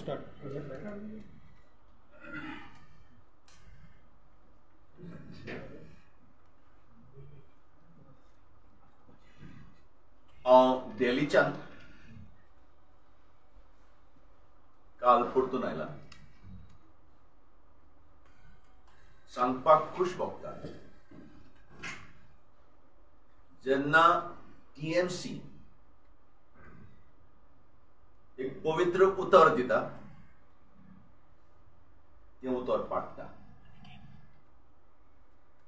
Start. हांव दिल्लीच्यान काल परतून आयला. सांगपाक खूश भोगता, जेन्ना टीएमसी एक पवित्र उतर दिता तें उतर पाडटा.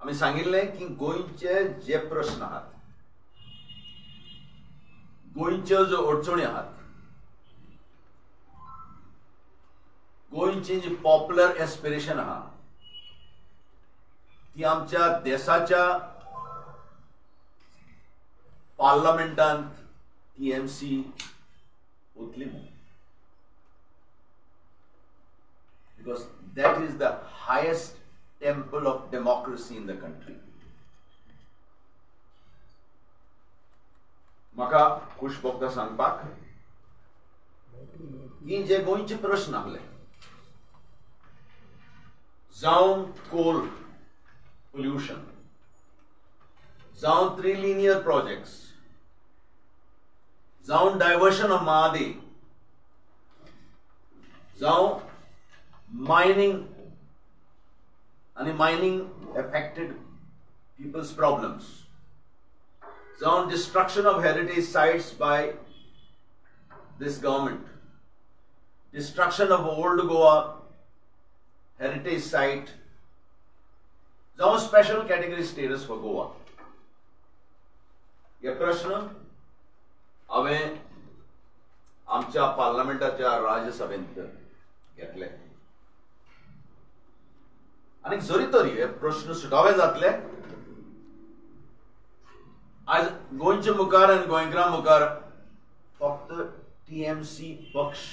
आमी सांगिल्लें की गोंयचे जे प्रश्न आहात, गोंयच्यो ज्यो अडचणी आहात, गोंयची जी पॉप्युलर एस्पिरेशन आहा ती आमच्या देशाच्या पार्लमेंटांत टीएमसी वतली म्हूण. Because that is the highest temple of democracy in the country. म्हाका खूश भोगता सांगपाक की जे गोंयचे प्रश्न आहले, जावं कोल पोल्युशन, जावं थ्री लिनियर प्रोजेक्ट्स, जावं डायवर्शन ऑफ महादे, जावं मायनिंग आनी मायनिंग एफेक्टेड पिपल्स प्रॉब्लम्स, जावं destruction of heritage sites by this government, destruction of old Goa heritage site, जावं special category status for Goa, हे प्रश्न हांवें आमच्या पार्लमेंटाच्या राज्यसभेंत घेतले. आनी जरी तरी हे प्रश्न सुटावे जातले, आयज गोंयच्या मुखार आनी गोंयकारां मुखार फक्त टीएमसी पक्ष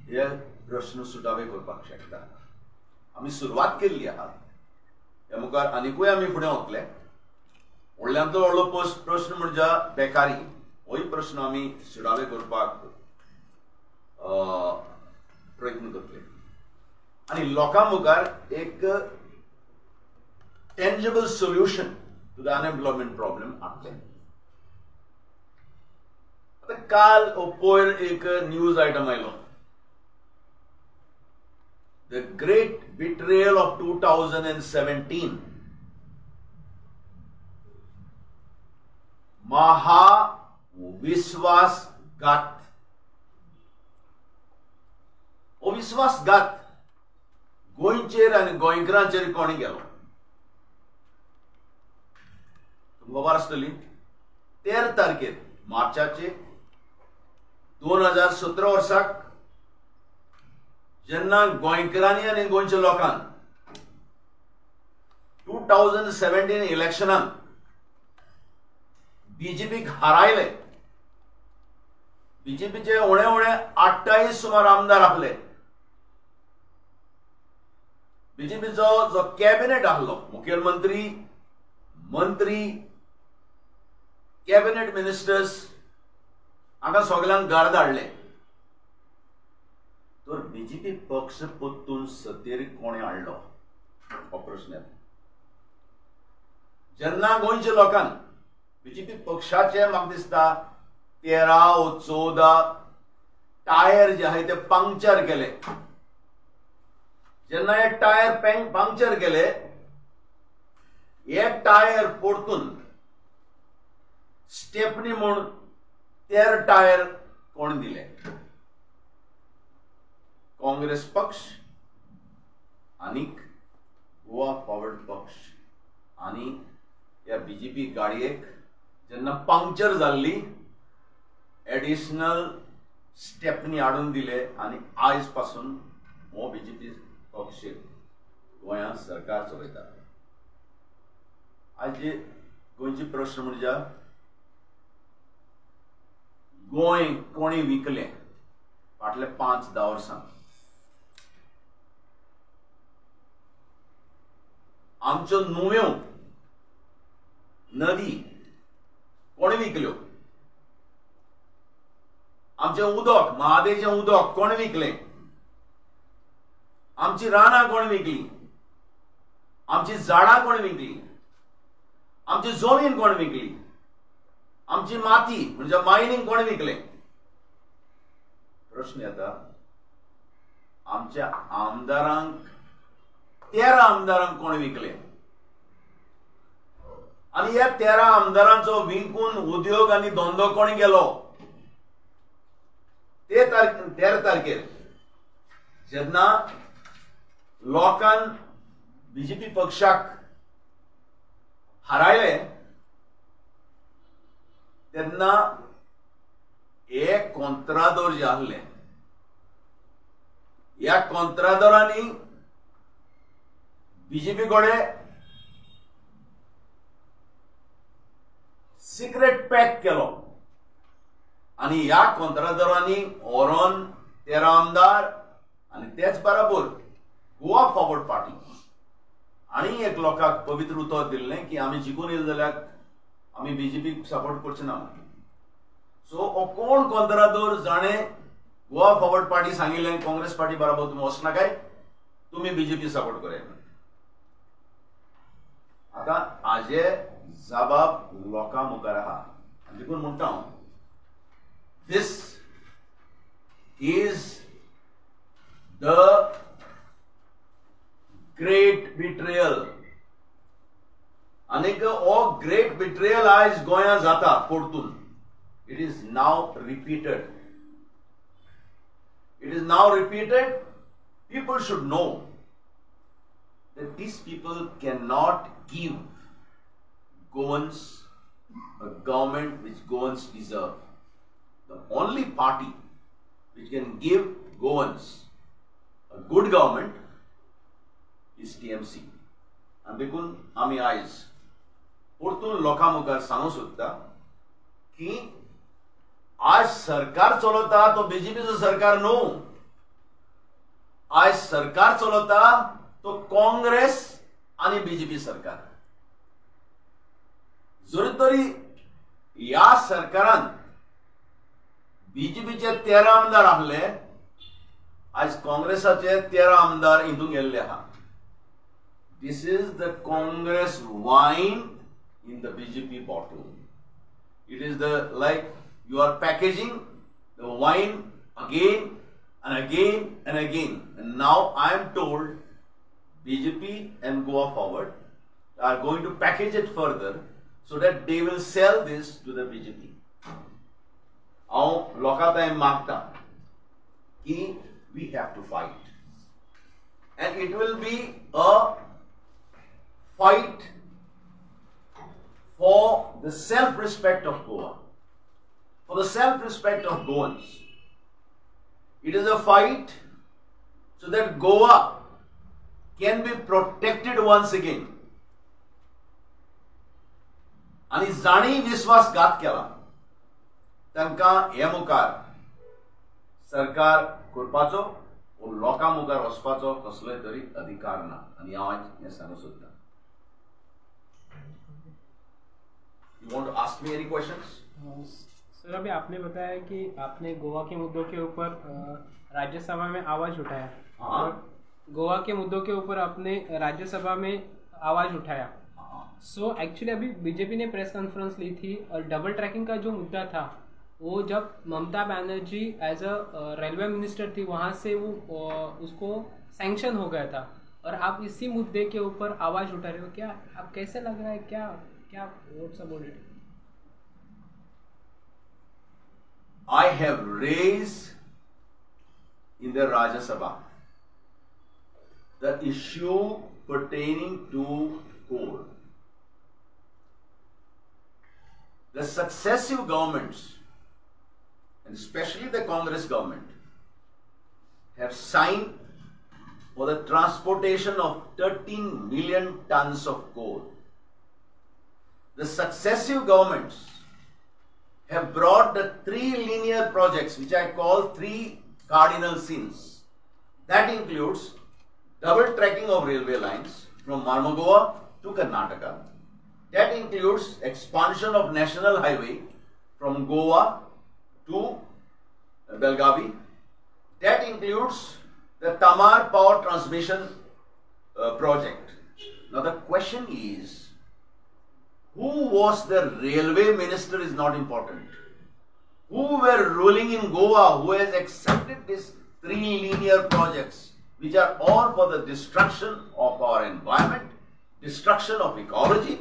हे प्रश्न सुटावे करपाक शकता. आमी सुरवात केल्ली आहा, ह्या मुखार आनिकूय आमी फुडें वतले. व्हडल्यांतलो व्हडलो प्रश्न म्हणजे बेकारी, होय प्रश्न आमी सुटावे करपाक प्रयत्न करतले. आनी लोकां मुखार एक tangible solution to the unemployment problem हाडले. आतां काल पयर एक न्यूज आयटम आयलो, the great betrayal of 2017, महा विश्वासघात. हो विश्वासघात गोंयचेर आनी गोंयकारांचेर कोणी गेलो तुमकां खबर आसतली. 13 तारखेर मार्चाचे 2017 वर्साक जेन्ना गोंयकारांनी आनी गोंयच्या लोकांक 2017 इलेक्शनाक बीजेपीक हारायले, बीजेपीचे उणे उणे 28 सुमार आमदार आहले, बीजेपीचो जो कॅबिनेट आहलो, मुखेलमंत्री, मंत्री, कॅबिनेट मिनिस्टर्स हांकां सगल्यांक घर धाडले. तर बीजेपी पक्ष परतून सत्तेर कोणें हाडलो हो प्रश्न येता. जेन्ना गोंयच्या लोकांक बीजेपी पक्षाचे म्हाका दिसता 13 वा 14 टायर जे आहाय ते पंक्चर केले, जेन्ना हे टायर पंक्चर केले, हे टायर परतून स्टेपनी म्हूण 13 टायर कोण दिले? काँग्रेस पक्ष आनी गोवा फॉरवर्ड पक्ष. आनी ह्या बीजेपी गाडयेक जेन्ना पंक्चर जाल्ली एडिशनल स्टेपनी हाडून दिले आनी आयज पासून हो बीजेपी पक्ष गोंयांत सरकार चलयता. आयज गोंयचे प्रश्न म्हणजे गोंय कोणी विकलें फाटले 5-10 वर्सां? आमच्यो न्हंयो, नदी कोणी विकल्यो? आमचें उदक, महादेचें उदक कोण विकलें? आमची रानां कोण विकली, आमची झाडां कोण विकली, आमची जमीन कोण विकली, आमची माती म्हणजे मायनिंग कोण विकले? प्रश्न येता आमच्या आमदारांक, 13 आमदारांक कोण विकले? आनी ह्या 13 आमदारांचो विकून उद्योग आनी धंदो कोण गेलो? ते 13 तारखेर जेन्ना लोकान बीजेपी पक्षाक हारायले तेन्ना हे कोंत्रादोर जे आहले ह्या कोंत्रादोरांनी बीजेपी कडेन सिक्रेट पॅक केलो आनी ह्या कोंत्रादोरांनी व्हरोन 13 आमदार आनी तेच बराबर गोवा फॉरवर्ड पार्टी आनी एक लोकांक पवित्र उतर दिल्लें की आमी जिखून येयले जाल्यार आमी बीजेपीक सपोर्ट करचे ना. सो हो कोण कोंत्रादोर जाणें गोवा फॉरवर्ड पार्टी सांगिल्लें काँग्रेस पार्टी बराबर तुमी वचनाकाय, तुमी बीजेपी सपोर्ट कराय. आतां हाजे जबाब लोकां मुखार आहा आनी देखून म्हणटा हांव, this is the great betrayal. आनीक हो ग्रेट बिट्रेयल आयज गोंया जाता परतून. It is now repeated. It is now repeated. People should know that these people cannot give Goans a government which Goans deserve. The only party which can give Goans a good government is TMC. आनी देखून आमी आयज परतून लोकां मुखार सांगूंक सोदता की आज सरकार चलता तो बीजेपीचो सरकार न्हू, आज सरकार चलता तो काँग्रेस आनी बीजेपी सरकार. जरी तरी ह्या सरकारान बीजेपीचे 13 आमदार आहले, आज काँग्रेसाचे 13 आमदार हितून गेल्ले आहा. This is the Congress wine in the BJP bottle. It is the like you are packaging the wine again and again and again. And now I am told BJP and Goa Forward are going to package it further so that they will sell this to the BJP. हांव लोकां तांय मागता की we have to fight, and it will be a fight for the self-respect of Goa, for the self-respect of Goans. It is a fight so that Goa can be protected once again. आनी जांणी विश्वासघात केला तांकां हे मुखार सरकार करपाचो वो लोकां मुखार वचपाचो कसलोय तरी अधिकार ना. आनी हांव आज हें सांगूंक सोदतां. You want to ask me any questions? Sir, अभी आपने बताया कि आपने गोवा के मुद्दों के ऊपर राज्यसभा में आवाज़ उठाया. और गोवा के मुद्दों के ऊपर आपने राज्यसभा में आवाज़ उठाया. सो एक्चुअली अभी बीजेपी ने प्रेस कॉन्फ्रेंस ली थी और डबल ट्रैकिंग का जो मुद्दा था वो जब Mamata Banerjee as a railway minister थी वहाँ से वो उसको सैंक्शन हो गया था और आप इसी मुद्दे के ऊपर आवाज़ उठा रहे हो. क्या आप कैसे लग रहा है, क्या क्या what's about it? I have raised in the Rajya Sabha the issue pertaining to coal. The successive governments, and especially the Congress government, have signed for the transportation of 13 million tons of coal. The successive governments have brought the three linear projects, which I call three cardinal sins. That includes double tracking of railway lines from Marmagoa to Karnataka. That includes expansion of national highway from Goa to Belgavi. That includes The Tamar Power Transmission Project. Now the question is, who was the railway minister is not important. Who were ruling in Goa, who has accepted these three linear projects, which are all for the destruction of our environment, destruction of ecology,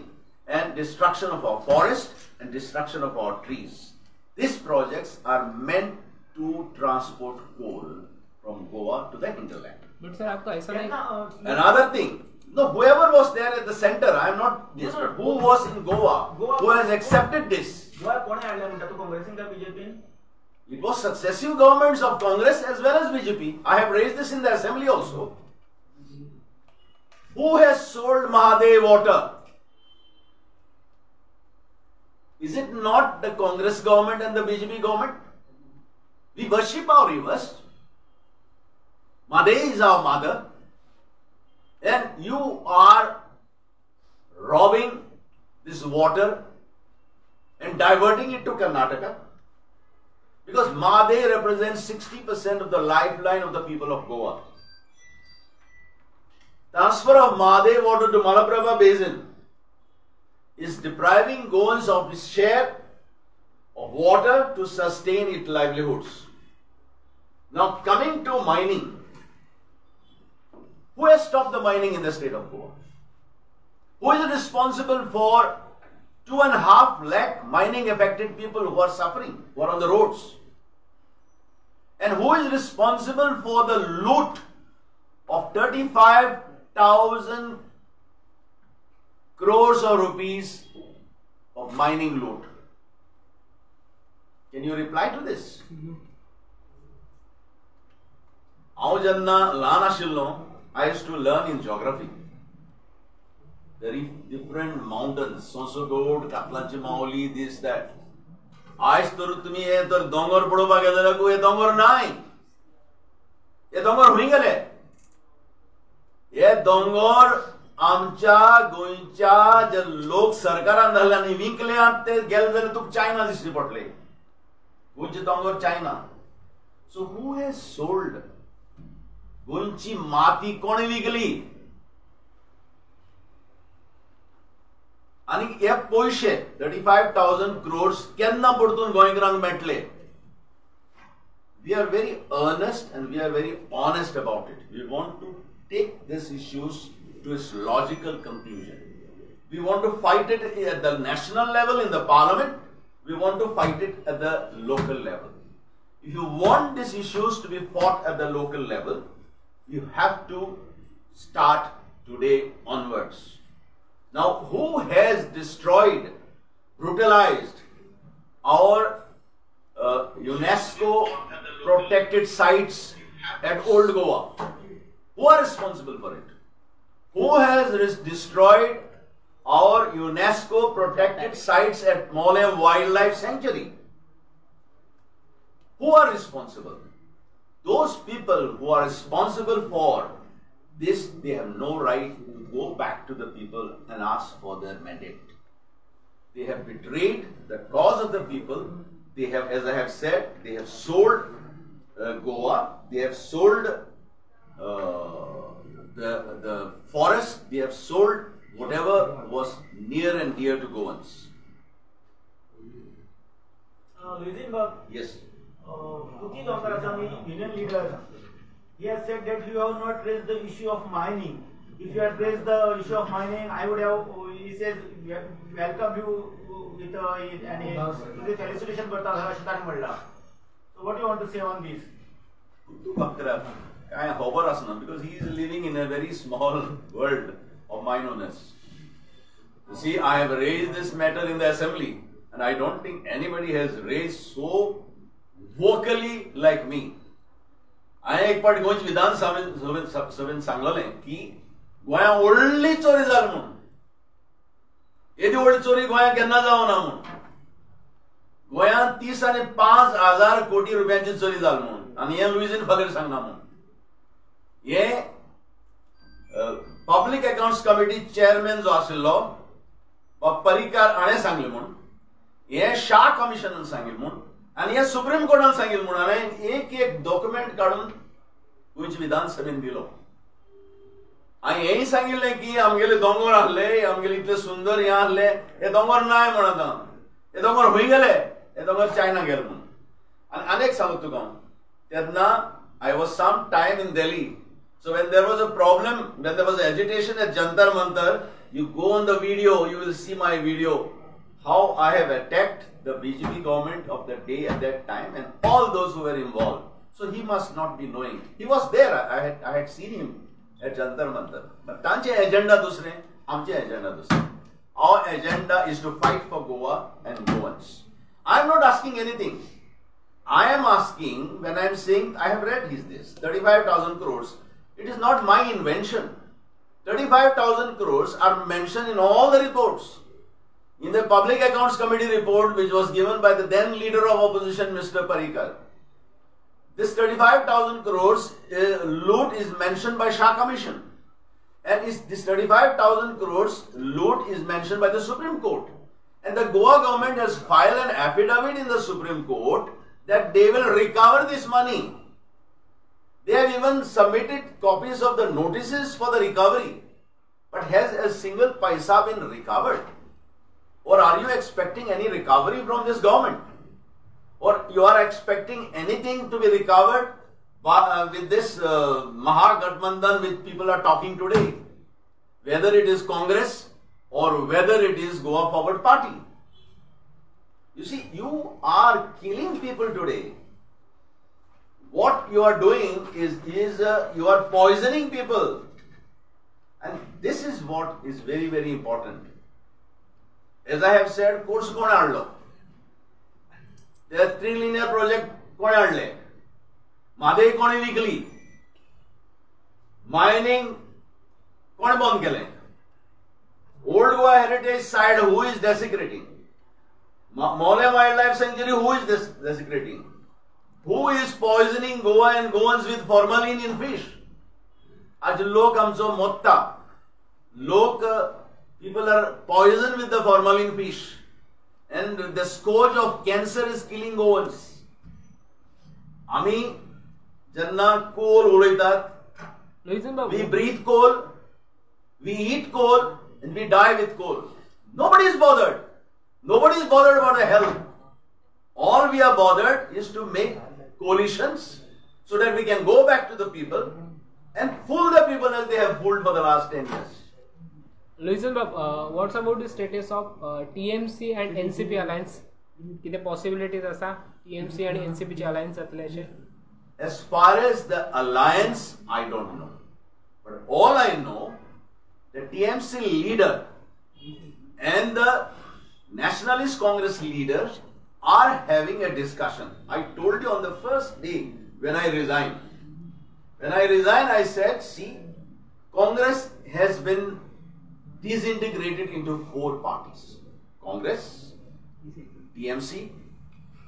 and destruction of our forest, and destruction of our trees. These projects are meant to transport coal from Goa to the hinterland. But sir, aapko aisa nahi. Another thing, no, whoever was there at the center, I am not this, but who was in Goa, who has accepted this? Goa कोण हाडले म्हणटा तूं काँग्रेसीन काय बीजेपीन? It was successive governments of Congress as well as BJP. I have raised this in the assembly also. Who has sold Mhadei water? Is it not the Congress government and the BJP government? We worship our rivers. Mhadei is our mother. And you are robbing this water and diverting it to Karnataka. Because Mhadei represents 60% of the lifeline of the people of Goa. Transfer of Mhadei water to Malaprabha Basin is depriving Goans of its share of water to sustain its livelihoods. Now coming to mining, who has stopped the mining in the state of Goa? Who is responsible for 2.5 lakh mining affected people who are suffering, who are on the roads? And who is responsible for the loot of 35,000 crores of rupees of mining loot? Can you reply to this? हांव जेन्ना ल्हान आशिल्लो, I used to learn in geography the different mountains, Sonsogod, Katlanchi Maoli, this, that. आयज तर तुमी हे तर दोंगर पळोवपाक गेले जाल्यार हे दोंगर नाय, हे दोंगर खंय गेले? हे दोंगर आमच्या गोंयच्या जे लोक सरकारान जाल्ले आनी विकले ते गेले जाल्यार तुका चायना दिश्टी पडले. गोंयचे दोंगर China. So who has sold? गोंयची माती कोणे विकली? आनी हे पयशे 35,000 crores केन्ना परतून गोंयकारांक मेळटले? We are very earnest and we are very honest about it. We want to take these issues to its logical conclusion. We want to fight it at the national level in the parliament. We want to fight it at the local level. If you want these issues to be fought at the local level, you have to start today onwards. Now, who has destroyed, brutalized our UNESCO protected sites at Old Goa? Who are responsible for it? Who has destroyed our UNESCO protected sites at Mollem Wildlife Sanctuary? Who are responsible? Those people who are responsible for this, they have no right to go back to the people and ask for their mandate. They have betrayed the cause of the people. They have, as I have said, they have sold Goa, they have sold the forest, they have sold whatever was near and dear to Goans. Luizinho, yes. Kuki Gaonkar, union leader, he has said that you have not raised the issue of mining. If you had raised the issue of mining, I would have, he says, welcome you with and felicitation. So what do you want to say on this? Because he is living in a very small world of mine owners. You see, I have raised this matter in the assembly, and I don't think anybody has raised so vocally like me. हांवें एक पाट गोंयच्या विधानसभेन सांगलें की गोंया व्हडली चोरी जाली म्हूण, येदी व्हडली चोरी गोंयांत केन्ना जावना म्हूण, गोंयांत 35,000 कोटी रुपयांची चोरी जाली म्हूण, आनी हें लुईझीन फादर सांगना म्हूण. हे पब्लीक अकाउंट्स कमिटी चेअरमॅन जो आशिल्लो पर्रीकार हाणें सांगलें म्हूण, हें शाह कमिशनान सांगलें म्हूण, आनी हें सुप्रीम कोर्टान सांगलें म्हूण. हांवें एक एक डॉक्युमेंट काडून गोंयचे विधानसभेन दिलो. हांवें हेंय सांगिल्लें की आमगेले दोंगर आहले, आमगेले इतले सुंदर हें आहले, हे दोंगर नाय म्हण आतां, हे दोंगर खंय गेले, हे दोंगर चायना गेले म्हणून. आनी आनी एक सांगू तुका, तेन्ना I was some time in Delhi. So when there was a problem, when there was agitation at Jantar Mantar, you go on the video, you will see my video, how I have attacked the BJP government of the day at that time and all those who were involved. So he must not be knowing. He was there. I had seen him at Jantar Mantar. But तांचे agenda दुसरे, आमचे agenda दुसरे. Our agenda is to fight for Goa and Goans. I am not asking anything. I am asking, when I am saying, I have read this, 35,000 crores. It is not my invention. 35,000 crores are mentioned in all the reports. In the Public Accounts Committee report, which was given by the then leader of opposition, Mr. Parrikar, this 35,000 crores loot is mentioned by Shah Commission. And this 35,000 crores loot is mentioned by the Supreme Court. And the Goa government has filed an affidavit in the Supreme Court that they will recover this money. They have even submitted copies of the notices for the recovery. But has a single paisa been recovered? Or are you expecting any recovery from this government? Or you are expecting anything to be recovered with this Mahagathbandhan which people are talking today? Whether it is Congress or whether it is Goa Forward Party. You see, you are killing people today. What you are doing is you are poisoning people. And this is what is very, very important. As I have said, course kone aadlo? There are three linear project kone aadle? Mhadei kone vikli? Mining kone bond kele? Old Goa Heritage Site, who is desecrating? Mollem Wildlife Sanctuary, who is desecrating? Who is poisoning Goa and Goans with formalin in fish? Aj lok amcho motta. Lok, people are poisoned with the formalin fish. And the scourge of cancer is killing Goans. Ami janna coal uloytat, we breathe coal, we eat coal, and we die with coal. Nobody is bothered. Nobody is bothered about the health. All we are bothered is to make coalitions so that we can go back to the people and fool the people as they have fooled for the last 10 years. Luizinho Bab, what's about the status of TMC and NCP alliance? Kite possibilities asa TMC and NCP ची alliance जातले अशे? As far as the alliance, I don't know. But all I know, the TMC leader and the Nationalist Congress leaders are having a discussion. I told you on the first day when I resigned. When I resigned, I said, see, Congress has been disintegrated into four parties. Congress, TMC,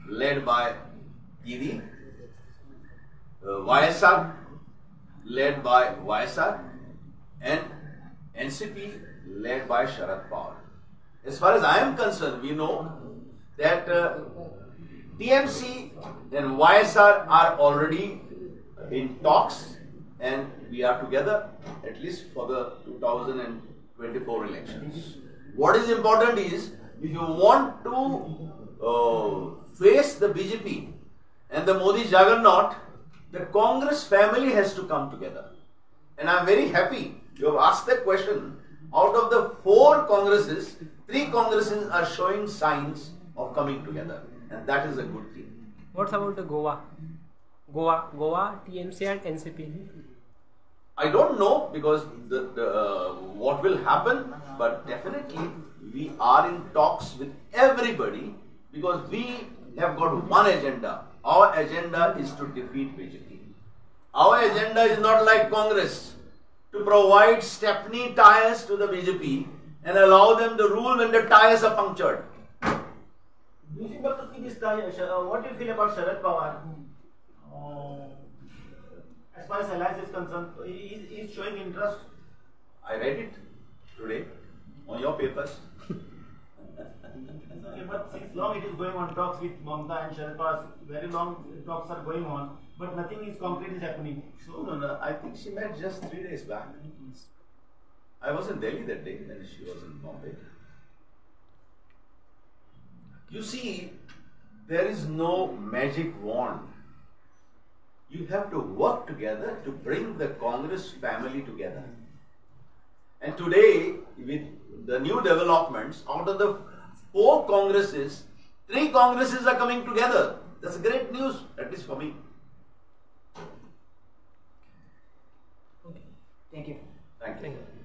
led by Didi, YSR, led by YSR, and NCP, led by Sharad Pawar. As far as I am concerned, we know that TMC and YSR are already in talks and we are together at least for the 2024 elections. What is important is, if you want to face the BJP and the Modi juggernaut, the Congress family has to come together. And I am very happy you have asked the question. Out of the four Congresses, three Congresses are showing signs of coming together, and that is a good thing. What's about the Goa? Goa, TMC and NCP? I don't know, because what will happen, but definitely we are in talks with everybody, because we have got one agenda. Our agenda is to defeat BJP. Our agenda is not like Congress, to provide stepney tires to the BJP and allow them to rule when the tires are punctured. What do you feel about Sharad Pawar? As far as alliance is concerned, he is showing interest. I read it today on your papers. Okay, but since long it is going on talks with Mamta and Sharad Pawar, very long talks are going on, but nothing is concrete is happening. So no, I think she met just 3 days back. I was in Delhi that day when she was in Bombay. You see, there is no magic wand. You have to work together to bring the Congress family together. And today, with the new developments, out of the 4 Congresses, 3 Congresses are coming together. That's great news, at least for me. Okay. Thank you. Thank you. Thank you.